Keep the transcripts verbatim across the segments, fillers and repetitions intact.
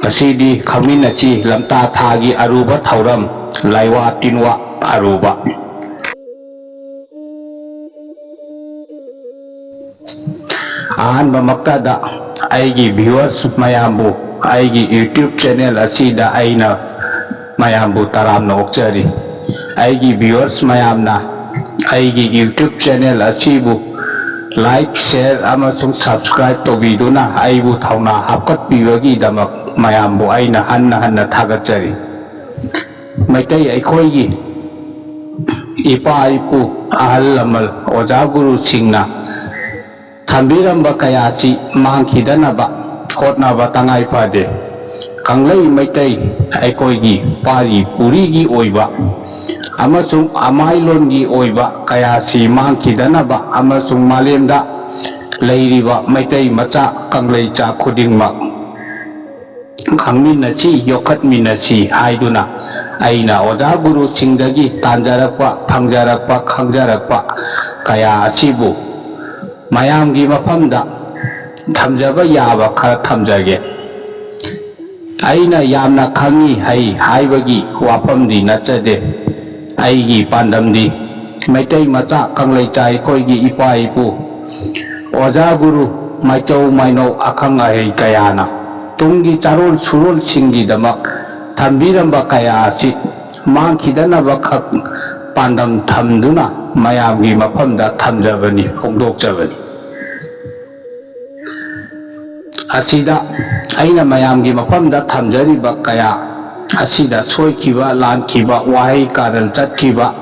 ꯉꯁꯤꯗꯤ ꯈꯪꯃꯤꯟꯅꯁꯤ ꯂꯝꯇꯥ ꯊꯥꯒꯤ ꯑꯔꯨꯕ ꯊꯧꯔꯝ, ꯂꯥꯏꯋꯥ ꯇꯤꯟꯋꯥ ꯑꯔꯨꯕ꯫ ꯑꯍꯥꯟꯕꯃꯛꯇꯗ ꯑꯩꯒꯤ viewers ꯃꯌꯥꯝꯕꯨ ꯑꯩꯒꯤ YouTube channel ꯑꯁꯤꯗ ꯑꯩꯅ ꯃꯌꯥꯝꯕꯨ ꯇꯔꯥꯝꯅ ꯑꯣꯛꯆꯔꯤ꯫ ꯑꯩꯒꯤ viewers ꯃꯌꯥꯝꯅ ꯑꯩꯒꯤ YouTube channel ꯑꯁꯤꯕꯨ like, share ꯑꯃꯁꯨꯡ subscribe ꯇꯧꯕꯤꯗꯨꯅ ꯑꯩꯕꯨ ꯊꯧꯅꯥ ꯍꯥꯞꯀꯠꯄꯤꯕꯒꯤꯗꯃꯛ ꯃꯌꯥꯝꯕꯨ ꯑꯩꯅ ꯍꯟꯅ ꯍꯟꯅ ꯊꯥꯒꯠꯆꯔꯤ꯫ ꯃꯩꯇꯩ ꯑꯩꯈꯣꯏꯒꯤ ꯏꯄꯥ ꯏꯄꯨ, ꯑꯍꯜ ꯂꯃꯟ, ꯑꯣꯖꯥ ꯒꯨꯔꯨꯁꯤꯡꯅ ꯊꯝꯕꯤꯔꯝꯕ ꯀꯌꯥꯁꯤ ꯃꯥꯡꯈꯤꯗꯅꯕ ꯍꯣꯠꯅꯕ ꯇꯉꯥꯏ ꯐꯗꯦ꯫ ꯀꯪꯂꯩ ꯃꯩꯇꯩ ꯑꯩꯈꯣꯏꯒꯤ ꯄꯥꯔꯤ ꯄꯨꯔꯤꯒꯤ ꯑꯣꯏꯕ ꯑꯃꯁꯨꯡ ꯑꯃꯥꯏꯂꯣꯟꯒꯤ ꯑꯣꯏꯕ ꯀꯌꯥꯁꯤ ꯃꯥꯡꯈꯤꯗꯅꯕ ꯑꯃꯁꯨꯡ ꯃꯥꯂꯦꯝꯗ ꯂꯩꯔꯤꯕ ꯃꯩꯇꯩ ꯃꯆꯥ ꯀꯪꯂꯩꯆꯥ ꯈꯨꯗꯤꯡꯃꯛ ꯈꯪꯃꯤꯟꯅꯁꯤ, ꯌꯣꯛꯈꯠꯃꯤꯟꯅꯁꯤ ꯍꯥꯏꯗꯨꯅ ꯑꯩꯅ ꯑꯣꯖꯥ ꯒꯨꯔꯨꯁꯤꯡꯗꯒꯤ ꯇꯥꯟꯖꯔꯛꯄ, ꯐꯪꯖꯔꯛꯄ, ꯈꯪꯖꯔꯛꯄ ꯀꯌꯥ ꯑꯁꯤꯕꯨ ꯃꯌꯥꯝꯒꯤ ꯃꯐꯝꯗ ꯊꯝꯖꯕ ꯌꯥꯕ ꯈꯔ ꯊꯝꯖꯒꯦ꯫ ꯑꯩꯅ ꯌꯥꯝꯅ ꯈꯪꯏ ꯍꯩ ꯍꯥꯏꯕꯒꯤ ꯋꯥꯐꯝꯗꯤ ꯅꯠꯆꯗꯦ꯫ ꯑꯩꯒꯤ ꯄꯥꯟꯗꯝꯗꯤ ꯃꯩꯇꯩ ꯃꯆꯥ ꯀꯪꯂꯩꯆꯥ ꯑꯩꯈꯣꯏꯒꯤ ꯏꯄꯥ ꯏꯄꯨ, ꯑꯣꯖꯥ ꯒꯨꯔꯨ, ꯃꯥꯏꯆꯧ ꯃꯥꯏꯅꯧ, ꯑꯈꯪ ꯑꯍꯩ ꯀꯌꯥꯅ ꯇꯨꯡꯒꯤ ꯆꯥꯔꯣꯟ ꯁꯨꯔꯣꯟꯁꯤꯡꯒꯤꯗꯃꯛ ꯊꯝꯕꯤꯔꯝꯕ ꯀꯌꯥ ꯑꯁꯤ ꯃꯥꯡꯈꯤꯗꯅꯕ ꯈꯛ ꯄꯥꯟꯗꯝ ꯊꯝꯗꯨꯅ ꯃꯌꯥꯝꯒꯤ ꯃꯐꯝꯗ ꯊꯝꯖꯕꯅꯤ, ꯐꯣꯡꯗꯣꯛꯆꯕꯅꯤ꯫ ꯑꯁꯤꯗ ꯑꯩꯅ ꯃꯌꯥꯝꯒꯤ ꯃꯐꯝꯗ ꯊꯝꯖꯔꯤꯕ ꯀꯌꯥ ꯑꯁꯤꯗ ꯁꯣꯏꯈꯤꯕ, ꯂꯥꯟꯈꯤꯕ, ꯋꯥꯍꯩ ꯀꯥꯔꯟ ꯆꯠꯈꯤꯕ,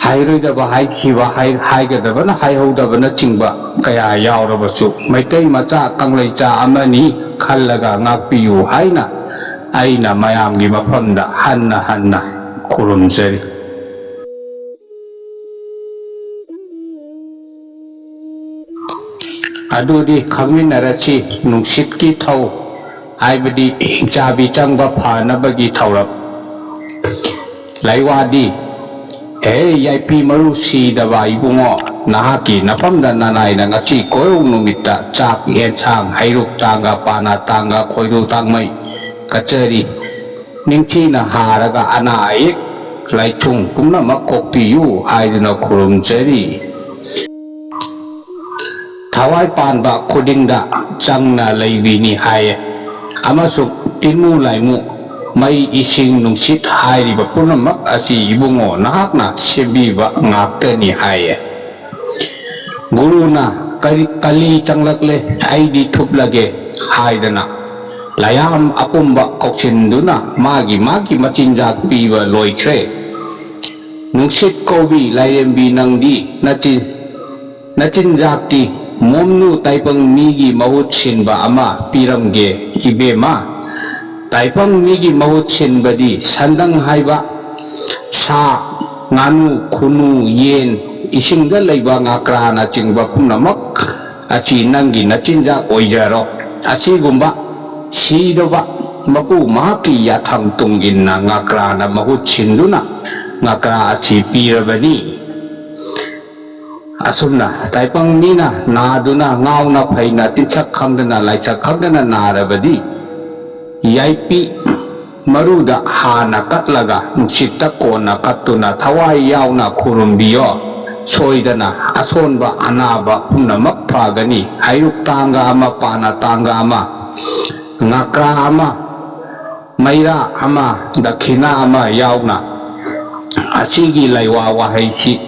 ꯍꯥꯏꯔꯣꯏꯗꯕ ꯍꯥꯏꯈꯤꯕ, ꯍꯥꯏ-, ꯍꯥꯏꯒꯗꯕꯅ ꯍꯥꯏꯍꯧꯗꯕꯅꯆꯤꯡꯕ ꯀꯌꯥ ꯌꯥꯎꯔꯕꯁꯨ, ꯃꯩꯇꯩ ꯃꯆꯥ ꯀꯪꯂꯩꯆꯥ ꯑꯃꯅꯤ ꯈꯜꯂꯒ ꯉꯥꯛꯄꯤꯌꯨ ꯍꯥꯏꯅ ꯑꯩꯅ ꯃꯌꯥꯝꯒꯤ ꯃꯐꯝꯗ ꯍꯟꯅ ꯍꯟꯅ ꯈꯨꯔꯨꯝꯖꯔꯤ꯫ ꯑꯗꯨꯗꯤ ꯈꯪꯃꯤꯟꯅꯔꯁꯤ, ꯅꯨꯡꯁꯤꯠꯀꯤ ꯊꯧ, ꯍꯥꯏꯕꯗꯤ ꯍꯤꯡꯆꯥꯕꯤ ꯆꯪꯕ ꯐꯅꯕꯒꯤ ꯊꯧꯔꯝ꯫ ꯂꯥꯏꯋꯥꯗꯤ, ꯍꯦ ꯌꯥꯏꯄꯤ ꯃꯔꯨ ꯁꯤꯗꯕ ꯏꯕꯨꯡꯉꯣ, ꯅꯍꯥꯛꯀꯤ ꯅꯐꯝꯗ ꯅꯅꯥꯏꯅ ꯉꯁꯤ ꯀꯣꯏꯔꯧ ꯅꯨꯃꯤꯠꯇ ꯆꯥꯛ, ꯌꯦꯟꯁꯥꯡ, ꯍꯩꯔꯨꯛ ꯇꯥꯡꯒ, ꯄꯥꯅꯥ ꯇꯥꯡꯒ, ꯈꯣꯏꯔꯨ ꯇꯥꯡꯃꯩ, ꯀꯆꯔꯤ, ꯅꯤꯡꯊꯤꯅ ꯍꯥꯔꯒ ꯑꯅꯥ ꯑꯌꯦꯛ ꯂꯥꯏꯊꯨꯡ ꯄꯨꯝꯅꯃꯛ ꯀꯣꯛꯄꯤꯌꯨ ꯍꯥꯏꯗꯨꯅ ꯈꯨꯔꯨꯝꯖꯔꯤ꯫ ꯊꯋꯥꯏ ꯄꯥꯟꯕ ꯈꯨꯗꯤꯡꯗ ꯆꯪꯅ ꯂꯩꯕꯤꯅꯤ ꯍꯥꯏꯌꯦ꯫ ꯑꯃꯁꯨꯡ ꯇꯤꯟꯃꯨ ꯂꯥꯏꯃꯨ, ꯃꯩ, ꯏꯁꯤꯡ, ꯅꯨꯡꯁꯤꯠ ꯍꯥꯏꯔꯤꯕ ꯄꯨꯝꯅꯃꯛ ꯑꯁꯤ ꯏꯕꯨꯡꯉꯣ ꯅꯍꯥꯛꯅ ꯁꯦꯝꯕꯤꯕ ꯉꯥꯛꯇꯅꯤ ꯍꯥꯏꯌꯦ꯫ ꯒꯨꯔꯨꯅ ꯀꯔꯤ, "ꯀꯂꯤ ꯆꯪꯂꯛꯂꯦ, ꯑꯩꯗꯤ ꯊꯨꯞꯂꯒꯦ" ꯍꯥꯏꯗꯅ ꯂꯥꯌꯥꯝ ꯑꯄꯨꯝꯕ ꯀꯧꯁꯤꯟꯗꯨꯅ ꯃꯥꯒꯤ ꯃꯥꯒꯤ ꯃꯆꯤꯟꯖꯥꯛ ꯄꯤꯕ ꯂꯣꯏꯈ꯭ꯔꯦ꯫ ꯅꯨꯡꯁꯤꯠ ꯀꯧꯕꯤ ꯂꯥꯏꯔꯦꯝꯕꯤ, ꯅꯪꯗꯤ ꯅꯆꯤꯟ ꯅꯆꯤꯟꯖꯥꯛꯇꯤ ꯃꯣꯝꯅꯨ ꯇꯥꯏꯄꯪ ꯃꯤꯒꯤ ꯃꯍꯨꯠ ꯁꯤꯟꯕ ꯑꯃ ꯄꯤꯔꯝꯒꯦ ꯏꯕꯦꯝꯃ꯫ ꯇꯥꯏꯄꯪ ꯃꯤꯒꯤ ꯃꯍꯨꯠ ꯁꯤꯟꯕꯗꯤ ꯁꯟꯗꯪ ꯍꯥꯏꯕ ꯁꯥ, ꯉꯥꯅꯨ, ꯈꯨꯅꯨ, ꯌꯦꯟ, ꯏꯁꯤꯡꯗ ꯂꯩꯕ ꯉꯥꯀ꯭ꯔꯥꯅꯆꯤꯡꯕ ꯄꯨꯝꯅꯃꯛ ꯑꯁꯤ ꯅꯪꯒꯤ ꯅꯆꯤꯟꯖꯥꯛ ꯑꯣꯏꯖꯔꯣ꯫ ꯑꯁꯤꯒꯨꯝꯕ ꯁꯤꯗꯕ ꯃꯄꯨ ꯃꯍꯥꯛꯀꯤ ꯌꯥꯊꯪ ꯇꯨꯡ ꯏꯟꯅ ꯉꯥꯀ꯭ꯔꯥꯅ ꯃꯍꯨꯠ ꯁꯤꯟꯗꯨꯅ ꯉꯥꯀ꯭ꯔꯥ ꯑꯁꯤ ꯄꯤꯔꯕꯅꯤ꯫ ꯑꯁꯨꯝꯅ ꯇꯥꯏꯄꯪ ꯃꯤꯅ ꯅꯥꯗꯨꯅ ꯉꯥꯎꯅ ꯐꯩꯅ ꯇꯤꯟꯁꯛ ꯈꯪꯗꯅ ꯂꯥꯏꯁꯛ ꯈꯪꯗꯅ ꯅꯥꯔꯕꯗꯤ ꯌꯥꯏꯄꯤ ꯃꯔꯨꯗ ꯍꯥꯟꯅ ꯀꯠꯂꯒ ꯅꯨꯡꯁꯤꯠꯇ ꯀꯣꯟꯅ ꯀꯠꯇꯨꯅ ꯊꯋꯥꯏ ꯌꯥꯎꯅ ꯈꯨꯔꯨꯝꯕꯤꯌꯣ꯫ ꯁꯣꯏꯗꯅ ꯑꯁꯣꯟꯕ ꯑꯅꯥꯕ ꯄꯨꯝꯅꯃꯛ ꯐꯒꯅꯤ꯫ ꯍꯩꯔꯨꯛ ꯇꯥꯡꯒ ꯑꯃ, ꯄꯥꯅ ꯇꯥꯡꯒ ꯑꯃ, ꯉꯀ꯭ꯔꯥ ꯑꯃ, ꯃꯩꯔꯥ ꯑꯃ, ꯗꯈꯤꯅꯥ ꯑꯃ ꯌꯥꯎꯅ ꯑꯁꯤꯒꯤ ꯂꯩꯋꯥ ꯋꯥꯍꯩꯁꯤ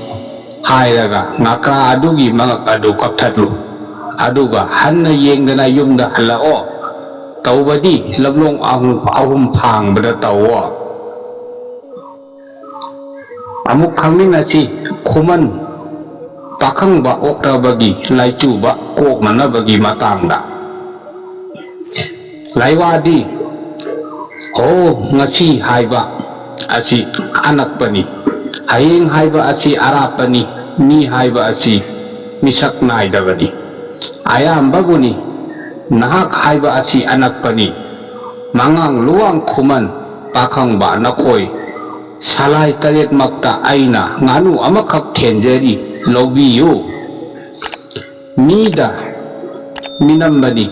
ꯍꯥꯏꯔꯒ ꯉꯀ꯭ꯔꯥ ꯑꯗꯨꯒꯤ ꯃꯉꯛ ꯑꯗꯨ ꯀꯛꯊꯠꯂꯨ꯫ ꯑꯗꯨꯒ ꯍꯟꯅ ꯌꯦꯡꯗꯅ ꯌꯨꯝꯗ ꯍꯜꯂꯛꯑꯣ꯫ ꯇꯧꯕꯗꯤ ꯂꯝꯂꯣꯡ ꯑꯍꯨꯝ, ꯑꯍꯨꯝ ꯐꯥꯡꯕꯗ ꯇꯧꯑꯣ꯫ ꯑꯃꯨꯛ ꯈꯪꯃꯤꯟꯅꯁꯤ꯫ ꯈꯨꯃꯟ ꯄꯥꯈꯪꯕ ꯑꯣꯛꯇꯕꯒꯤ ꯂꯥꯏꯆꯨꯕ ꯀꯣꯛꯅꯅꯕꯒꯤ ꯃꯇꯥꯡꯗ꯫ ꯂꯥꯏꯋꯥꯗꯤ, ꯍꯣ, ꯉꯁꯤ ꯍꯥꯏꯕ ꯑꯁꯤ ꯑꯅꯛꯄꯅꯤ, ꯍꯌꯦꯡ ꯍꯥꯏꯕ ꯑꯁꯤ ꯑꯔꯥꯞꯄꯅꯤ, ꯃꯤ ꯍꯥꯏꯕ ꯑꯁꯤ ꯃꯤꯁꯛ ꯅꯥꯏꯗꯕꯅꯤ꯫ ꯑꯌꯥꯝꯕꯕꯨꯅꯤ, ꯅꯍꯥꯛ ꯍꯥꯏꯕ ꯑꯁꯤ ꯑꯅꯛꯄꯅꯤ꯫ ꯃꯉꯥꯡ ꯂꯨꯋꯥꯡ ꯈꯨꯃꯟ ꯄꯥꯈꯪꯕ ꯅꯈꯣꯏ ꯁꯂꯥꯏ ꯇꯔꯦꯠꯃꯛꯇ ꯑꯩꯅ ꯉꯥꯅꯨ ꯑꯃꯈꯛ ꯊꯦꯟꯖꯔꯤ꯫ ꯂꯧꯕꯤꯌꯨ꯫ ꯃꯤꯗ ꯃꯤꯅꯝꯕꯅꯤ,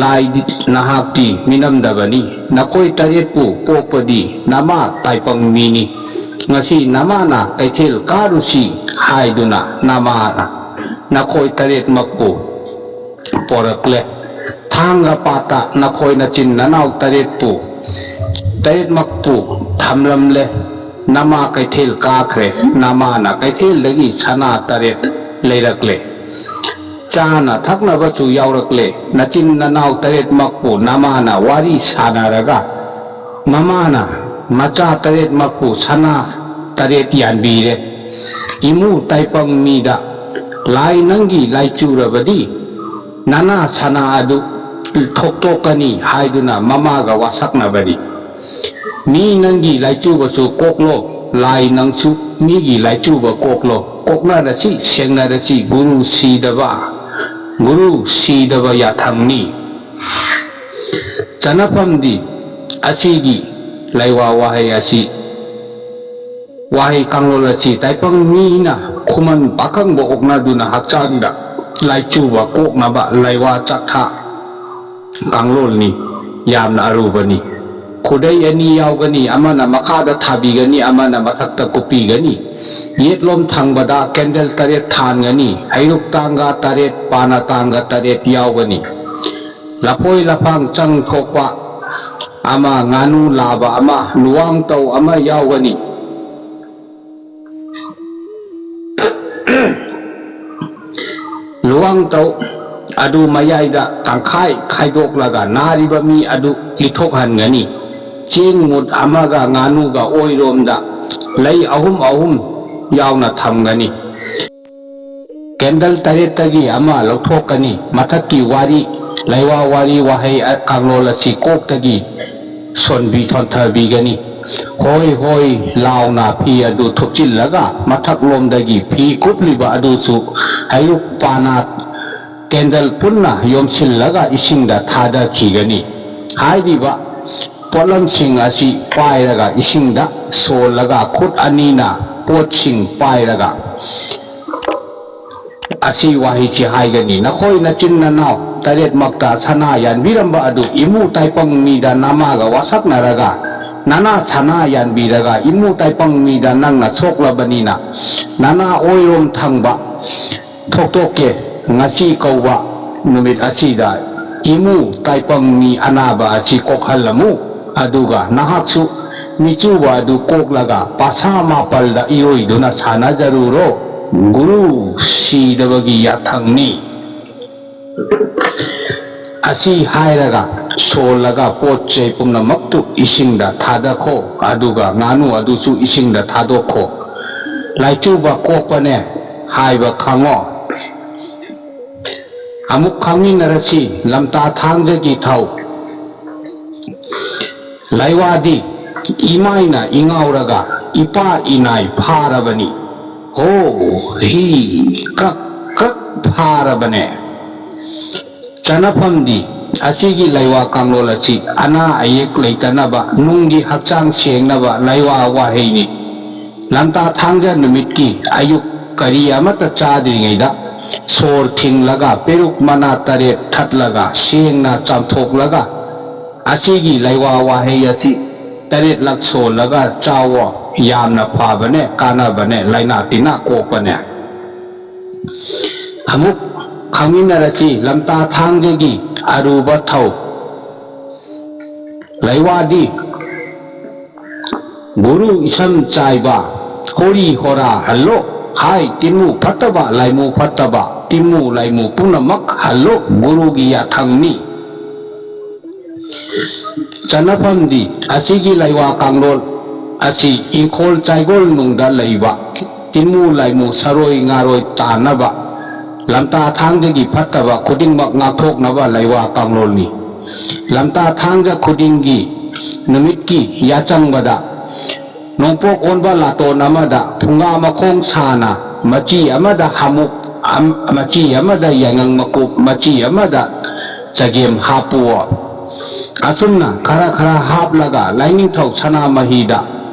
ꯂꯥꯏꯗꯤ ꯅꯍꯥꯛꯇꯤ ꯃꯤꯅꯝꯗꯕꯅꯤ꯫ ꯅꯈꯣꯏ ꯇꯔꯦꯠꯄꯨ ꯄꯣꯛꯄꯗꯤ ꯅꯃꯥ ꯇꯥꯏꯄꯪ ꯃꯤꯅꯤ꯫ ꯉꯁꯤ ꯅꯃꯥꯅ ꯀꯩꯊꯦꯜ ꯀꯥꯔꯨꯁꯤ ꯍꯥꯏꯗꯨꯅ ꯅꯃꯥꯅ ꯅꯈꯣꯏ ꯇꯔꯦꯠꯃꯛꯄꯨ ꯄꯣꯔꯛꯂꯦ꯫ ꯊꯥꯡꯒ ꯄꯥꯠꯇ ꯅꯈꯣꯏ ꯅꯆꯤꯟ ꯅꯅꯥꯎ ꯇꯔꯦꯠꯄꯨ, ꯇꯔꯦꯠꯃꯛꯄꯨ ꯊꯝꯂꯝꯂꯦ꯫ ꯅꯃꯥ ꯀꯩꯊꯦꯜ ꯀꯥꯈ꯭ꯔꯦ꯫ ꯅꯃꯥꯅ ꯀꯩꯊꯦꯜꯗꯒꯤ ꯁꯅꯥ ꯇꯔꯦꯠ ꯂꯩꯔꯛꯂꯦ꯫ ꯆꯥꯅ ꯊꯛꯅꯕꯁꯨ ꯌꯥꯎꯔꯛꯂꯦ꯫ ꯅꯆꯤꯟ ꯅꯅꯥꯎ ꯇꯔꯦꯠꯃꯛꯄꯨ ꯅꯃꯥꯅ ꯋꯥꯔꯤ ꯁꯥꯟꯅꯔꯒ, ꯃꯃꯥꯅ ꯃꯆꯥ ꯇꯔꯦꯠꯃꯛꯄꯨ ꯁꯅꯥ ꯇꯔꯦꯠ ꯌꯥꯟꯕꯤꯔꯦ꯫ ꯏꯃꯨ ꯇꯥꯏꯄꯪ ꯃꯤꯗ, ꯂꯥꯏ ꯅꯪꯒꯤ ꯂꯥꯏꯆꯨꯔꯕꯗꯤ ꯅꯅꯥ ꯁꯅꯥ ꯑꯗꯨ ꯊꯣꯛꯇꯣꯛꯀꯅꯤ ꯍꯥꯏꯗꯨꯅ ꯃꯃꯥꯒ ꯋꯥꯁꯛꯅꯕꯅꯤ꯫ ꯃꯤ ꯅꯪꯒꯤ ꯂꯥꯏꯆꯨꯕꯁꯨ ꯀꯣꯛꯂꯣ, ꯂꯥꯏ ꯅꯪꯁꯨ ꯃꯤꯒꯤ ꯂꯥꯏꯆꯨꯕ ꯀꯣꯛꯂꯣ꯫ ꯀꯣꯛꯅꯔꯁꯤ, ꯁꯦꯡꯅꯔꯁꯤ, ꯒꯨꯔꯨ ꯁꯤꯗꯕ, ꯒꯨꯔꯨ ꯁꯤꯗꯕ ꯌꯥꯊꯪꯅꯤ꯫ ꯆꯅꯐꯝꯗꯤ ꯑꯁꯤꯒꯤ ꯂꯩꯋꯥ ꯋꯥꯍꯩ ꯑꯁꯤ, ꯋꯥꯍꯩ ꯀꯥꯡꯂꯣꯟ ꯑꯁꯤ ꯇꯥꯏꯄꯪ ꯃꯤꯅ ꯈꯨꯃꯟ ꯄꯥꯈꯪꯕ ꯑꯣꯛꯅꯗꯨꯅ ꯍꯛꯆꯥꯡꯗ ꯂꯥꯏꯆꯨꯕ ꯀꯣꯛꯅꯕ ꯂꯩꯋꯥ ꯆꯥꯛꯊꯥ ꯀꯥꯡꯂꯣꯟꯅꯤ꯫ ꯌꯥꯝꯅ ꯑꯔꯨꯕꯅꯤ꯫ ꯈꯨꯗꯩ ꯑꯅꯤ ꯌꯥꯎꯒꯅꯤ, ꯑꯃꯅ ꯃꯈꯥꯗ ꯊꯥꯕꯤꯒꯅꯤ, ꯑꯃꯅ ꯃꯊꯛꯇ ꯀꯨꯞꯄꯤꯒꯅꯤ꯫ ꯌꯦꯠꯂꯣꯝ ꯊꯪꯕꯗ ꯀꯦꯟꯗꯜ ꯇꯔꯦꯠ ꯊꯥꯟꯒꯅꯤ꯫ ꯍꯩꯔꯨꯛ ꯇꯥꯡꯒ ꯇꯔꯦꯠ, ꯄꯥꯅ ꯇꯥꯡꯒ ꯇꯔꯦꯠ ꯌꯥꯎꯒꯅꯤ꯫ ꯂꯐꯣꯏ ꯂꯐꯥꯡ ꯆꯪ ꯊꯣꯛꯄ ꯑꯃ, ꯉꯥꯅꯨ ꯂꯥꯕ ꯑꯃ, ꯂꯨꯋꯥꯡ ꯇꯧ ꯑꯃ ꯌꯥꯎꯒꯅꯤ꯫ ꯂꯨꯋꯥꯡ ꯇꯧ ꯑꯗꯨ ꯃꯌꯥꯏꯗ ꯇꯪꯈꯥꯏ ꯈꯥꯏꯗꯣꯛꯂꯒ ꯅꯥꯔꯤꯕ ꯃꯤ ꯑꯗꯨ ꯂꯤꯊꯣꯛꯍꯟꯒꯅꯤ꯫ ꯆꯦꯡ ꯃꯨꯠ ꯑꯃꯒ ꯉꯥꯅꯨꯒ ꯑꯣꯏꯔꯣꯝꯗ ꯂꯩ ꯑꯍꯨꯝ ꯑꯍꯨꯝ ꯌꯥꯎꯅ ꯊꯝꯒꯅꯤ꯫ ꯀꯦꯟꯗꯜ ꯇꯔꯦꯠꯇꯒꯤ ꯑꯃ ꯂꯧꯊꯣꯛꯀꯅꯤ꯫ ꯃꯊꯛꯀꯤ ꯋꯥꯔꯤ, ꯂꯩꯋꯥ ꯋꯥꯔꯤ ꯋꯥꯍꯩ ꯀꯥꯡꯂꯣꯟ ꯑꯁꯤ ꯀꯣꯛꯇꯒꯤ ꯁꯣꯟꯕꯤ-, ꯁꯣꯟꯊꯕꯤꯒꯅꯤ꯫ ꯍꯣꯏ, ꯍꯣꯏ ꯂꯥꯎꯅ ꯐꯤ ꯑꯗꯨ ꯊꯨꯞꯆꯤꯜꯂꯒ ꯃꯊꯛꯂꯣꯝꯗꯒꯤ ꯐꯤ ꯀꯨꯞꯂꯤꯕ ꯑꯗꯨꯁꯨ ꯍꯩꯔꯨꯛ ꯄꯥꯅ ꯀꯦꯟꯗꯜ ꯄꯨꯟꯅ ꯌꯣꯝꯁꯤꯜꯂꯒ ꯏꯁꯤꯡꯗ ꯊꯥꯗꯈꯤꯒꯅꯤ꯫ ꯍꯥꯏꯔꯤꯕ ꯄꯣꯠꯂꯝꯁꯤꯡ ꯑꯁꯤ ꯄꯥꯏꯔꯒ ꯏꯁꯤꯡꯗ ꯁꯣꯜꯂꯒ ꯈꯨꯠ ꯑꯅꯤꯅ ꯄꯣꯠꯁꯤꯡ ꯄꯥꯏꯔꯒ ꯑꯁꯤ ꯋꯥꯍꯩꯁꯤ ꯍꯥꯏꯒꯅꯤ: "ꯅꯈꯣꯏ ꯅꯆꯤꯟ ꯅꯅꯥꯎ ꯇꯔꯦꯠꯃꯛꯇ ꯁꯅꯥ ꯌꯥꯟꯕꯤꯔꯝꯕ ꯑꯗꯨ ꯏꯃꯨ ꯇꯥꯏꯄꯪ ꯃꯤꯗ ꯅꯃꯥꯒ ꯋꯥꯁꯛꯅꯔꯒ, ꯅꯅꯥ ꯁꯅꯥ ꯌꯥꯟꯕꯤꯔꯒ ꯏꯃꯨ ꯇꯥꯏꯄꯪ ꯃꯤꯗ ꯅꯪꯅ ꯁꯣꯛꯂꯕꯅꯤꯅ, ꯅꯅꯥ ꯑꯣꯏꯔꯣꯝ ꯊꯪꯕ ꯊꯣꯛꯇꯣꯛꯀꯦ꯫ ꯉꯁꯤ ꯀꯧꯕ ꯅꯨꯃꯤꯠ ꯑꯁꯤꯗ ꯏꯃꯨ ꯇꯥꯏꯄꯪ ꯃꯤ ꯑꯅꯥꯕ ꯑꯁꯤ ꯀꯣꯛꯍꯜꯂꯝꯃꯨ꯫ ꯑꯗꯨꯒ ꯅꯍꯥꯛꯁꯨ ꯃꯤꯆꯨꯕ ꯑꯗꯨ ꯀꯣꯛꯂꯒ ꯄꯥꯁꯥ ꯃꯥꯄꯜꯗ ꯏꯔꯣꯏꯗꯨꯅ ꯁꯥꯟꯅꯖꯔꯨꯔꯣ꯫ ꯒꯨꯔꯨ ꯁꯤꯗꯕꯒꯤ ꯌꯥꯊꯪꯅꯤ"꯫ ꯑꯁꯤ ꯍꯥꯏꯔꯒ ꯁꯣꯜꯂꯒ ꯄꯣꯠ ꯆꯩ ꯄꯨꯝꯅꯃꯛꯇꯨ ꯏꯁꯤꯡꯗ ꯊꯥꯗꯈꯣ, ꯑꯗꯨꯒ ꯉꯥꯅꯨ ꯑꯗꯨꯁꯨ ꯏꯁꯤꯡꯗ ꯊꯥꯗꯣꯛꯈꯣ꯫ ꯂꯥꯏꯆꯨꯕ ꯀꯣꯛꯄꯅꯦ ꯍꯥꯏꯕ ꯈꯪꯉꯣ꯫ ꯑꯃꯨꯛ ꯈꯪꯃꯤꯟꯅꯔꯁꯤ ꯂꯝꯇꯥ ꯊꯥꯡꯖꯒꯤ ꯊꯧ꯫ ꯂꯩꯋꯥꯗꯤ ꯏꯃꯥꯏꯅ ꯏꯉꯥꯎꯔꯒ ꯏꯄꯥ ꯏꯅꯥꯏ ꯐꯥꯔꯕꯅꯤ꯫ ꯍꯣ ꯍꯤ ꯀ꯭ꯔꯛ ꯀ꯭ꯔꯛ ꯐꯥꯔꯕꯅꯦ꯫ ꯆꯅꯐꯝꯗꯤ ꯑꯁꯤꯒꯤ ꯂꯩꯋꯥ ꯀꯥꯡꯂꯣꯜ ꯑꯁꯤ ꯑꯅꯥ ꯑꯌꯦꯛ ꯂꯩꯇꯅꯕ, ꯅꯨꯡꯒꯤ ꯍꯛꯆꯥꯡ ꯁꯦꯡꯅꯕ ꯂꯩꯋꯥ ꯋꯥꯍꯩꯅꯤ꯫ ꯂꯝꯇꯥ ꯊꯥꯡꯖ ꯅꯨꯃꯤꯠꯀꯤ ꯑꯌꯨꯛ ꯀꯔꯤ ꯑꯃꯠꯇ ꯆꯥꯗ꯭ꯔꯤꯉꯩꯗ ꯁꯣꯔ ꯊꯤꯡꯂꯒ ꯄꯦꯔꯨꯛ ꯃꯅꯥ ꯇꯔꯦꯠ ꯊꯠꯂꯒ ꯁꯦꯡꯅ ꯆꯥꯝꯊꯣꯛꯂꯒ ꯑꯁꯤꯒꯤ ꯂꯩꯋꯥ ꯋꯥꯍꯩ ꯑꯁꯤ ꯇꯔꯦꯠꯂꯛ ꯁꯣꯜꯂꯒ ꯆꯥꯎꯋꯣ꯫ ꯌꯥꯝꯅ ꯐꯕꯅꯦ, ꯀꯥꯟꯅꯕꯅꯦ, ꯂꯥꯏꯅꯥ ꯇꯤꯟꯅꯥ ꯀꯣꯛꯄꯅꯦ꯫ ꯑꯃꯨꯛ ꯈꯪꯃꯤꯟꯅꯔꯁꯤ ꯂꯝꯇꯥ ꯊꯥꯡꯖꯒꯤ ꯑꯔꯨꯕ ꯊꯧ꯫ ꯂꯩꯋꯥꯗꯤ ꯒꯨꯔꯨ ꯏꯁꯝ ꯆꯥꯏꯕ, ꯍꯣꯔꯤ ꯍꯣꯔꯥ ꯍꯜꯂꯣ꯫ ꯍꯥꯏ ꯇꯤꯟꯃꯨ ꯐꯠꯇꯕ, ꯂꯥꯏꯃꯨ ꯐꯠꯇꯕ, ꯇꯤꯟꯃꯨ ꯂꯥꯏꯃꯨ ꯄꯨꯝꯅꯃꯛ ꯍꯜꯂꯣ ꯒꯨꯔꯨꯒꯤ ꯌꯥꯊꯪꯅꯤ꯫ ꯆꯠꯅꯐꯝꯗꯤ ꯑꯁꯤꯒꯤ ꯂꯩꯋꯥ ꯀꯥꯡꯂꯣꯟ ꯑꯁꯤ ꯏꯪꯈꯣꯜ ꯆꯥꯏꯒꯣꯜ ꯅꯨꯡꯗ ꯂꯩꯕ ꯇꯤꯟꯃꯨ ꯂꯥꯏꯃꯨ ꯁꯔꯣꯏ ꯉꯥꯔꯣꯏ ꯇꯥꯅꯕ ꯂꯝꯇꯥ ꯊꯥꯡꯖꯒꯤ ꯐꯠꯇꯕ ꯈꯨꯗꯤꯡꯃꯛ ꯉꯥꯛꯊꯣꯛꯅꯕ ꯂꯩꯋꯥ ꯀꯥꯡꯂꯣꯟꯅꯤ꯫ ꯂꯝꯇꯥ ꯊꯥꯡꯖ ꯈꯨꯗꯤꯡꯒꯤ ꯅꯨꯃꯤꯠꯀꯤ ꯌꯥꯆꯪꯕꯗ ꯅꯣꯡꯄꯣꯛ ꯑꯣꯟꯕ ꯂꯥꯇꯣꯟ ꯑꯃꯗ ꯐꯨꯡꯒꯥ ꯃꯈꯣꯡ ꯁꯥꯅ ꯃꯆꯤ ꯑꯃꯗ ꯍꯥꯃꯨꯛ ꯑꯝ-, ꯃꯆꯤ ꯑꯃꯗ ꯌꯥꯏꯉꯪ ꯃꯀꯨꯞ ꯃꯆꯤ ꯑꯃꯗ ꯆꯒꯦꯝ ꯍꯥꯞꯄꯨꯑꯣ꯫ ꯑꯁꯨꯝꯅ ꯈꯔ ꯈꯔ ꯍꯥꯞꯂꯒ ꯂꯥꯏꯅꯤꯡꯊꯧ ꯁꯅꯥꯃꯍꯤꯗ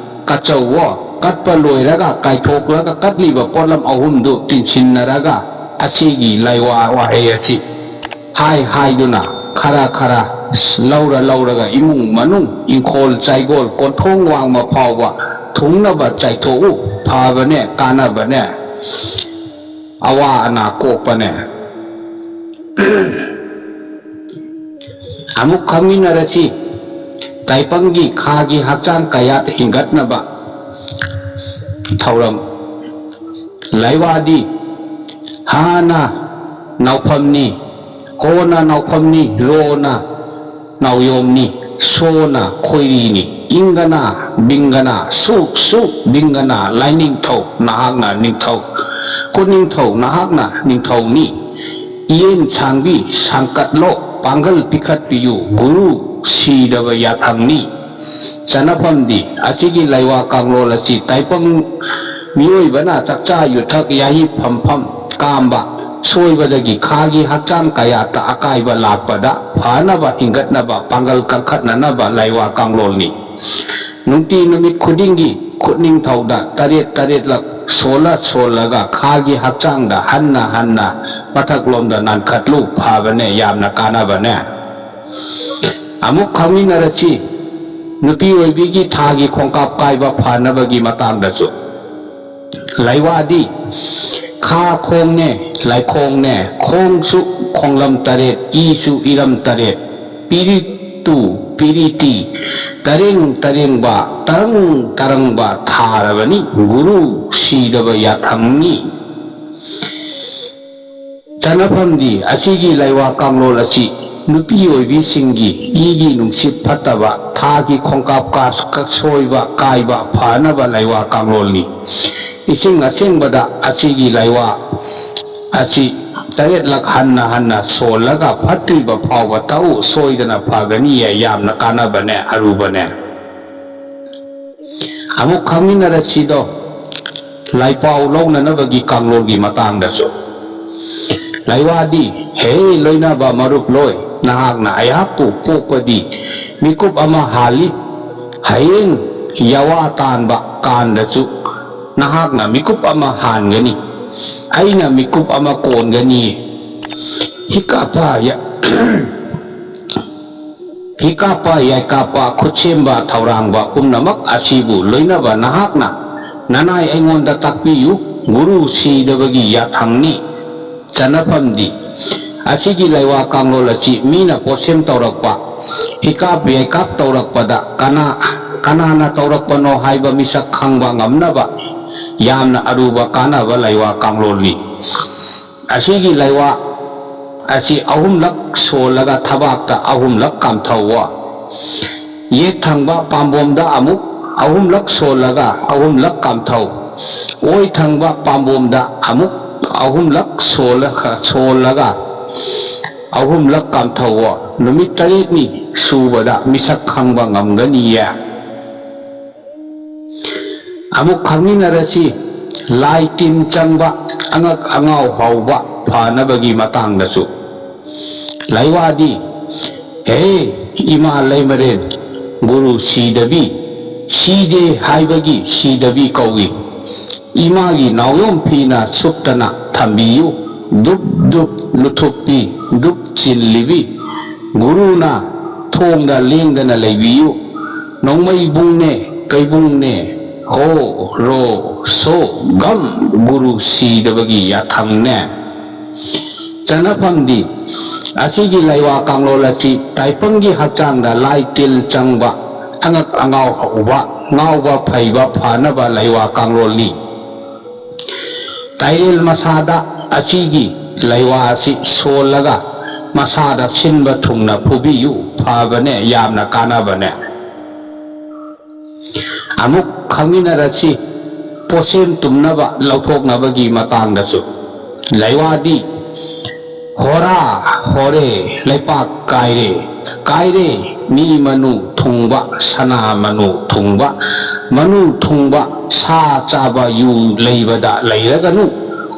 ꯀꯠꯆꯧꯑꯣ꯫ ꯀꯠꯄ ꯂꯣꯏꯔꯒ ꯀꯥꯏꯊꯣꯛꯂꯒ ꯀꯠꯂꯤꯕ ꯄꯣꯠꯂꯝ ꯑꯍꯨꯝꯗꯨ ꯇꯤꯟꯁꯤꯟꯅꯔꯒ ꯑꯁꯤꯒꯤ ꯂꯥꯏꯋꯥ ꯋꯥꯍꯩ ꯑꯁꯤ ꯍꯥꯏ ꯍꯥꯏꯗꯨꯅ ꯈꯔ ꯈꯔ ꯂꯧꯔ ꯂꯧꯔꯒ ꯏꯃꯨꯡ ꯃꯅꯨꯡ ꯏꯪꯈꯣꯜ ꯆꯥꯏꯒꯣꯜ ꯀꯣꯟꯊꯣꯡ ꯋꯥꯡꯃ ꯐꯥꯎꯕ ꯊꯨꯡꯅꯕ ꯆꯥꯏꯊꯣꯛꯎ꯫ ꯐꯕꯅꯦ, ꯀꯥꯟꯅꯕꯅꯦ, ꯑꯋꯥ ꯑꯅꯥ ꯀꯣꯛꯄꯅꯦ꯫ ꯑꯃꯨꯛ ꯈꯪꯃꯤꯟꯅꯔꯁꯤ꯫ ꯇꯥꯏꯄꯪꯒꯤ ꯈꯥꯒꯤ ꯍꯛꯆꯥꯡ ꯀꯌꯥꯠ ꯍꯤꯡꯒꯠꯅꯕ ꯊꯧꯔꯝ꯫ ꯂꯥꯏꯋꯥꯗꯤ ꯍꯥꯅ ꯅꯥꯎꯐꯝꯅꯤ, ꯍꯣꯅ ꯅꯥꯎꯐꯝꯅꯤ, ꯔꯣꯅ ꯅꯥꯎꯌꯣꯝꯅꯤ, ꯁꯣꯅ ꯈꯣꯏꯔꯤꯅꯤ, ꯏꯪꯒꯅ ꯕꯤꯡꯒꯅ, ꯁꯨꯛ ꯁꯨꯛ ꯕꯤꯡꯒꯅ ꯂꯥꯏꯅꯤꯡꯊꯧ ꯅꯍꯥꯛꯅ ꯅꯤꯡꯊꯧ, ꯈꯨꯅꯤꯡꯊꯧ ꯅꯍꯥꯛꯅ ꯅꯤꯡꯊꯧꯅꯤ꯫ ꯏꯌꯦꯟ ꯁꯥꯡꯕꯤ ꯁꯥꯡꯀꯠꯂꯣ, ꯄꯥꯡꯒꯜ ꯄꯤꯈꯠꯄꯤꯌꯨ, ꯒꯨꯔꯨ ꯁꯤꯗꯕ ꯌꯥꯊꯪꯅꯤ꯫ ꯆꯅꯐꯝꯗꯤ ꯑꯁꯤꯒꯤ ꯂꯥꯏꯋꯥ ꯀꯥꯡꯂꯣꯟ ꯑꯁꯤ ꯇꯥꯏꯄꯪ ꯃꯤꯑꯣꯏꯕꯅ ꯆꯥꯛꯆꯥ ꯌꯨꯊꯛ ꯌꯥꯍꯤ ꯐꯝꯐꯝ ꯀꯥꯝꯕ ꯁꯣꯏꯕꯗꯒꯤ ꯈꯥꯒꯤ ꯍꯛꯆꯥꯡ ꯀꯌꯥꯠꯇ ꯑꯀꯥꯏꯕ ꯂꯥꯛꯄꯗ ꯐꯅꯕ ꯍꯤꯡꯒꯠꯅꯕ ꯄꯥꯡꯒꯜ ꯀꯟꯈꯠꯅꯅꯕ ꯂꯥꯏꯋꯥ ꯀꯥꯡꯂꯣꯟꯅꯤ꯫ ꯅꯨꯡꯇꯤ ꯅꯨꯃꯤꯠ ꯈꯨꯗꯤꯡꯒꯤ ꯈꯨꯠꯅꯤꯡꯊꯧꯗ ꯇꯔꯦꯠ ꯇꯔꯦꯠꯂꯛ ꯁꯣꯜꯂ ꯁꯣꯜꯂꯒ ꯈꯥꯒꯤ ꯍꯛꯆꯥꯡꯗ ꯍꯟꯅ ꯍꯟꯅ ꯃꯊꯛꯂꯣꯝꯗ ꯅꯥꯟꯈꯠꯂꯨ꯫ ꯐꯕꯅꯦ, ꯌꯥꯝꯅ ꯀꯥꯟꯅꯕꯅꯦ꯫ ꯑꯃꯨꯛ ꯈꯪꯃꯤꯟꯅꯔꯁꯤ ꯅꯨꯄꯤ ꯑꯣꯏꯕꯤꯒꯤ ꯊꯥꯒꯤ ꯈꯣꯡꯀꯥꯞ ꯀꯥꯏꯕ ꯐꯅꯕꯒꯤ ꯃꯇꯥꯡꯗꯁꯨ꯫ ꯂꯥꯏꯋꯥꯗꯤ ꯈꯥ ꯈꯣꯡꯅꯦ, ꯂꯥꯏꯈꯣꯡꯅꯦ, ꯈꯣꯡꯁꯨ ꯈꯣꯡꯂꯝ ꯇꯔꯦꯠ, ꯏꯁꯨ ꯏꯔꯝ ꯇꯔꯦꯠ, ꯄꯤꯔꯤꯠꯇꯨ ꯄꯤꯔꯤꯇꯤ, ꯇꯔꯦꯡ ꯇꯔꯦꯡꯕ, ꯇꯔꯪ ꯇꯔꯪꯕ ꯊꯥꯔꯕꯅꯤ꯫ ꯒꯨꯔꯨ ꯁꯤꯗꯕ ꯌꯥꯊꯪꯅꯤ꯫ ꯆꯠꯅꯐꯝꯗꯤ ꯑꯁꯤꯒꯤ ꯂꯥꯏꯋꯥ ꯀꯥꯡꯂꯣꯟ ꯑꯁꯤ ꯅꯨꯄꯤ ꯑꯣꯏꯕꯤꯁꯤꯡꯒꯤ ꯏꯒꯤ ꯅꯨꯡꯁꯤꯠ ꯐꯠꯇꯕ, ꯊꯥꯒꯤ ꯈꯣꯡꯀꯥꯞ ꯀꯥ-, ꯀꯛꯁꯣꯏꯕ ꯀꯥꯏꯕ ꯐꯅꯕ ꯂꯥꯏꯋꯥ ꯀꯥꯡꯂꯣꯟꯅꯤ꯫ ꯏꯁꯤꯡ ꯑꯁꯦꯡꯕꯗ ꯑꯁꯤꯒꯤ ꯂꯥꯏꯋꯥ ꯑꯁꯤ ꯇꯔꯦꯠꯂꯛ ꯍꯟꯅ ꯍꯟꯅ ꯁꯣꯜꯂꯒ ꯐꯠꯇ꯭ꯔꯤꯕ ꯐꯥꯎꯕ ꯊꯛꯎ, ꯁꯣꯏꯗꯅ ꯐꯒꯅꯤꯌꯦ꯫ ꯌꯥꯝꯅ ꯀꯥꯟꯅꯕꯅꯦ, ꯑꯔꯨꯕꯅꯦ꯫ ꯑꯃꯨꯛ ꯈꯪꯃꯤꯟꯅꯔꯁꯤꯗꯣ, ꯂꯥꯏꯄꯥꯎ ꯂꯧꯅꯅꯕꯒꯤ ꯀꯥꯡꯂꯣꯟꯒꯤ ꯃꯇꯥꯡꯗꯁꯨ꯫ ꯂꯥꯏꯋꯥꯗꯤ, ꯍꯦ ꯂꯣꯏꯅꯕ ꯃꯔꯨꯞ ꯂꯣꯏ, ꯅꯍꯥꯛꯅ ꯑꯩꯍꯥꯛꯄꯨ ꯄꯣꯛꯄꯗꯤ ꯃꯤꯀꯨꯞ ꯑꯃ ꯍꯥꯜꯂꯤ꯫ ꯍꯌꯦꯡ ꯌꯥꯋꯥ ꯇꯥꯟꯕ ꯀꯥꯟꯗꯁꯨ ꯅꯍꯥꯛꯅ ꯃꯤꯀꯨꯞ ꯑꯃ ꯍꯥꯟꯒꯅꯤ, ꯑꯩꯅ ꯃꯤꯀꯨꯞ ꯑꯃ ꯀꯣꯟꯒꯅꯤ꯫ ꯍꯤꯀꯥꯄꯥ ꯌꯥ-, ꯍꯤꯀꯥꯄꯥ, ꯌꯥꯏꯀꯥꯄꯥ, ꯈꯨꯠꯁꯦꯝꯕ, ꯊꯧꯔꯥꯡꯕ ꯄꯨꯝꯅꯃꯛ ꯑꯁꯤꯕꯨ ꯂꯣꯏꯅꯕ ꯅꯍꯥꯛꯅ ꯅꯅꯥꯏ ꯑꯩꯉꯣꯟꯗ ꯇꯥꯛꯄꯤꯌꯨ꯫ ꯒꯨꯔꯨ ꯁꯤꯗꯕꯒꯤ ꯌꯥꯊꯪꯅꯤ꯫ ꯆꯠꯅꯐꯝꯗꯤ, ꯑꯁꯤꯒꯤ ꯂꯩꯋꯥ ꯀꯥꯡꯂꯣꯟ ꯑꯁꯤ ꯃꯤꯅ ꯄꯣꯠꯁꯦꯝ ꯇꯧꯔꯛꯄ, ꯍꯤꯀꯥꯞ ꯌꯩꯀꯥꯞ ꯇꯧꯔꯛꯄꯗ ꯀꯅꯥ, ꯀꯅꯥꯅ ꯇꯧꯔꯛꯄꯅꯣ ꯍꯥꯏꯕ ꯃꯤꯁꯛ ꯈꯪꯕ ꯉꯝꯅꯕ ꯌꯥꯝꯅ ꯑꯔꯨꯕ ꯀꯥꯟꯅꯕ ꯂꯩꯋꯥ ꯀꯥꯡꯂꯣꯟꯅꯤ꯫ ꯑꯁꯤꯒꯤ ꯂꯩꯋꯥ ꯑꯁꯤ ꯑꯍꯨꯝꯂꯛ ꯁꯣꯜꯂꯒ ꯊꯕꯥꯛꯇ ꯑꯍꯨꯝꯂꯛ ꯀꯥꯝꯊꯧꯋꯣ꯫ ꯌꯦꯠ ꯊꯪꯕ ꯄꯥꯝꯕꯣꯝꯗ ꯑꯃꯨꯛ ꯑꯍꯨꯝꯂꯛ ꯁꯣꯜꯂꯒ ꯑꯍꯨꯝꯂꯛ ꯀꯥꯝꯊꯧ꯫ ꯑꯣꯏ ꯊꯪꯕ ꯄꯥꯝꯕꯣꯝꯗ ꯑꯃꯨꯛ ꯑꯍꯨꯝꯂꯛ ꯁꯣꯜꯂ-, ꯁꯣꯜꯂꯒ ꯑꯍꯨꯝꯂꯛ ꯀꯥꯝꯊꯧꯋꯣ꯫ ꯅꯨꯃꯤꯠ ꯇꯔꯦꯠꯅꯤ ꯁꯨꯕꯗ ꯃꯤꯁꯛ ꯈꯪꯕ ꯉꯝꯒꯅꯤꯌꯦ꯫ ꯑꯃꯨꯛ ꯈꯪꯃꯤꯟꯅꯔꯁꯤ, ꯂꯥꯏ ꯇꯤꯟ ꯆꯪꯕ, ꯑꯉꯛ ꯑꯉꯥꯎ ꯍꯧꯕ ꯐꯅꯕꯒꯤ ꯃꯇꯥꯡꯗꯁꯨ꯫ ꯂꯩꯋꯥꯗꯤ, ꯍꯦ ꯏꯃꯥ ꯂꯩꯃꯔꯦꯟ, ꯒꯨꯔꯨ ꯁꯤꯗꯕꯤ, ꯁꯤꯗꯦ ꯍꯥꯏꯕꯒꯤ ꯁꯤꯗꯕꯤ ꯀꯧꯏ꯫ ꯏꯃꯥꯒꯤ ꯅꯥꯎꯌꯣꯝ ꯐꯤꯅ ꯁꯨꯞꯇꯅ ꯊꯝꯕꯤꯌꯨ꯫ ꯗꯨꯞ ꯗꯨꯞ ꯂꯨꯊꯨꯞꯄꯤ, ꯗꯨꯞ ꯆꯤꯜꯂꯤꯕꯤ꯫ ꯒꯨꯔꯨꯅ ꯊꯣꯡꯗ ꯂꯦꯡꯗꯅ ꯂꯩꯕꯤꯌꯨ꯫ ꯅꯣꯡꯃꯩꯕꯨꯡꯅꯦ, ꯀꯩꯕꯨꯡꯅꯦ, ꯍꯣ, ꯔꯣ, ꯁꯣ, ꯒꯝ, ꯒꯨꯔꯨ ꯁꯤꯗꯕꯒꯤ ꯌꯥꯊꯪꯅꯦ꯫ ꯆꯠꯅꯐꯝꯗꯤ, ꯑꯁꯤꯒꯤ ꯂꯩꯋꯥ ꯀꯥꯡꯂꯣꯟ ꯑꯁꯤ ꯇꯥꯏꯄꯪꯒꯤ ꯍꯛꯆꯥꯡꯗ ꯂꯥꯏ ꯇꯤꯜ ꯆꯪꯕ, ꯑꯉꯛ ꯑꯉꯥꯎ ꯍꯧꯕ, ꯉꯥꯎꯕ ꯐꯩꯕ ꯐꯅꯕ ꯂꯩꯋꯥ ꯀꯥꯡꯂꯣꯟꯅꯤ꯫ ꯇꯥꯏꯔꯦꯜ ꯃꯁꯥꯗ ꯑꯁꯤꯒꯤ ꯂꯩꯋꯥ ꯑꯁꯤ ꯁꯣꯜꯂꯒ ꯃꯁꯥꯗ ꯁꯤꯟꯕ ꯊꯨꯡꯅ ꯐꯨꯕꯤꯌꯨ, ꯐꯕꯅꯦ, ꯌꯥꯝꯅ ꯀꯥꯟꯅꯕꯅꯦ꯫ ꯑꯃꯨꯛ ꯈꯪꯃꯤꯟꯅꯔꯁꯤ, ꯄꯣꯠꯁꯦꯝ ꯇꯨꯝꯅꯕ ꯂꯧꯊꯣꯛꯅꯕꯒꯤ ꯃꯇꯥꯡꯗꯁꯨ꯫ ꯂꯩꯋꯥꯗꯤ, ꯍꯣꯔꯥ, ꯍꯣꯔꯦ, ꯂꯩꯄꯥꯛ ꯀꯥꯏꯔꯦ, ꯀꯥꯏꯔꯦ, ꯃꯤ ꯃꯅꯨ ꯊꯨꯡꯕ, ꯁꯅꯥ ꯃꯅꯨ ꯊꯨꯡꯕ, ꯃꯅꯨ ꯊꯨꯡꯕ, ꯁꯥ ꯆꯥꯕ, ꯌꯨ ꯂꯩꯕꯗ ꯂꯩꯔꯒꯅꯨ,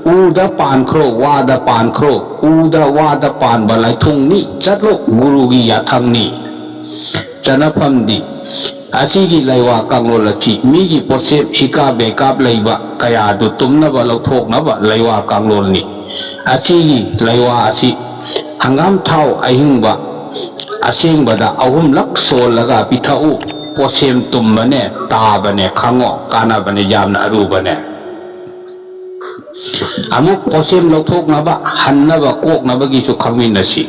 ꯎꯗ ꯄꯥꯟꯈ꯭ꯔꯣ, ꯋꯥꯗ ꯄꯥꯟꯈ꯭ꯔꯣ, ꯎꯗ ꯋꯥꯗ ꯄꯥꯟꯕ ꯂꯥꯏꯊꯨꯡꯅꯤ, ꯆꯠꯂꯣ, ꯒꯨꯔꯨꯒꯤ ꯌꯥꯊꯪꯅꯤ꯫ ꯆꯠꯅꯐꯝꯗꯤ, ꯑꯁꯤꯒꯤ ꯂꯩꯋꯥ ꯀꯥꯡꯂꯣꯟ ꯑꯁꯤ ꯃꯤꯒꯤ ꯄꯣꯠꯁꯦꯝ ꯍꯤꯀꯥꯞ ꯕꯦꯀꯥꯞ ꯂꯩꯕ ꯀꯌꯥꯗꯨ ꯇꯨꯝꯅꯕ ꯂꯧꯊꯣꯛꯅꯕ ꯂꯩꯋꯥ ꯀꯥꯡꯂꯣꯟꯅꯤ꯫ ꯑꯁꯤꯒꯤ ꯂꯩꯋꯥ ꯑꯁꯤ ꯍꯪꯒꯥꯝ ꯊꯥꯎ ꯑꯍꯤꯡꯕ ꯑꯁꯦꯡꯕꯗ ꯑꯍꯨꯝꯂꯛ ꯁꯣꯜꯂꯒ ꯄꯤꯊꯛꯎ꯫ ꯄꯣꯠꯁꯦꯝ ꯇꯨꯝꯕꯅꯦ, ꯇꯥꯕꯅꯦ, ꯈꯪꯉꯣ, ꯀꯥꯟꯅꯕꯅꯦ, ꯌꯥꯝꯅ ꯑꯔꯨꯕꯅꯦ꯫ ꯑꯃꯨꯛ ꯄꯣꯠꯁꯦꯝ ꯂꯧꯊꯣꯛꯅꯕ, ꯍꯟꯅꯕ, ꯀꯣꯛꯅꯕꯒꯤꯁꯨ ꯈꯪꯃꯤꯟꯅꯁꯤ꯫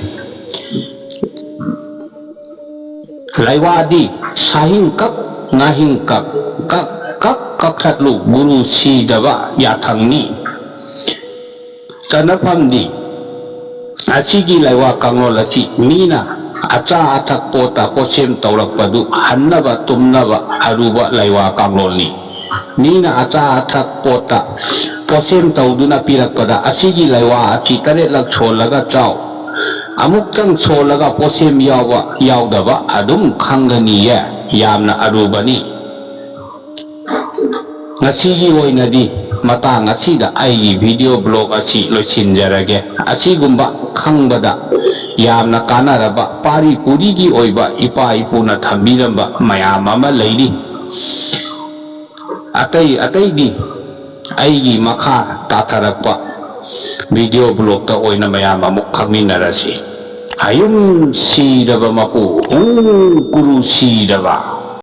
ꯂꯩꯋꯥꯗꯤ ꯁꯥꯍꯤꯡ ꯀꯛ, ꯉꯥꯍꯤꯡ ꯀꯛ, ꯀꯛ, ꯀꯛ, ꯀꯛꯊꯠꯂꯨ, ꯒꯨꯔꯨ ꯁꯤꯗꯕ ꯌꯥꯊꯪꯅꯤ꯫ ꯆꯠꯅꯐꯝꯗꯤ, ꯑꯁꯤꯒꯤ ꯂꯩꯋꯥ ꯀꯥꯡꯂꯣꯟ ꯑꯁꯤ ꯃꯤꯅ ꯑꯆꯥ ꯑꯊꯛ ꯄꯣꯠꯇ ꯄꯣꯠꯁꯦꯝ ꯇꯧꯔꯛꯄꯗꯨ ꯍꯟꯅꯕ ꯇꯨꯝꯅꯕ ꯑꯔꯨꯕ ꯂꯩꯋꯥ ꯀꯥꯡꯂꯣꯟꯅꯤ꯫ ꯃꯤꯅ ꯑꯆꯥ ꯑꯊꯛ ꯄꯣꯠꯇ ꯄꯣꯠꯁꯦꯝ ꯇꯧꯗꯨꯅ ꯄꯤꯔꯛꯄꯗ ꯑꯁꯤꯒꯤ ꯂꯩꯋꯥ ꯑꯁꯤ ꯇꯔꯦꯠꯂꯛ ꯁꯣꯜꯂꯒ ꯆꯥꯎ꯫ ꯑꯃꯨꯛꯇꯪ ꯁꯣꯜꯂꯒ ꯄꯣꯠꯁꯦꯝ ꯌꯥꯎꯕ ꯌꯥꯎꯗꯕ ꯑꯗꯨꯝ ꯈꯪꯒꯅꯤꯌꯦ꯫ ꯌꯥꯝꯅ ꯑꯔꯨꯕꯅꯤ꯫ ꯉꯁꯤꯒꯤ ꯑꯣꯏꯅꯗꯤ ꯃꯇꯥꯡ ꯑꯁꯤꯗ ꯑꯩꯒꯤ video blog ꯑꯁꯤ ꯂꯣꯏꯁꯤꯟꯖꯔꯒꯦ꯫ ꯑꯁꯤꯒꯨꯝꯕ ꯈꯪꯕꯗ ꯌꯥꯝꯅ ꯀꯥꯟꯅꯔꯕ ꯄꯥꯔꯤ ꯄꯨꯔꯤꯒꯤ ꯑꯣꯏꯕ ꯏꯄꯥ ꯏꯄꯨꯅ ꯊꯝꯕꯤꯔꯝꯕ ꯃꯌꯥꯝ ꯑꯃ ꯂꯩꯔꯤ꯫ ꯑꯇꯩ ꯑꯇꯩꯗꯤ ꯑꯩꯒꯤ ꯃꯈꯥ ꯇꯥꯊꯔꯛꯄ video blogꯇ ꯑꯣꯏꯅ ꯃꯌꯥꯝ ꯑꯃꯨꯛ ꯈꯪꯃꯤꯟꯅꯔꯁꯤ꯫ ꯍꯌꯨꯝ ꯁꯤꯗꯕ ꯃꯄꯨ, ꯎ ꯀꯨꯔꯨ ꯁꯤꯗꯕ꯫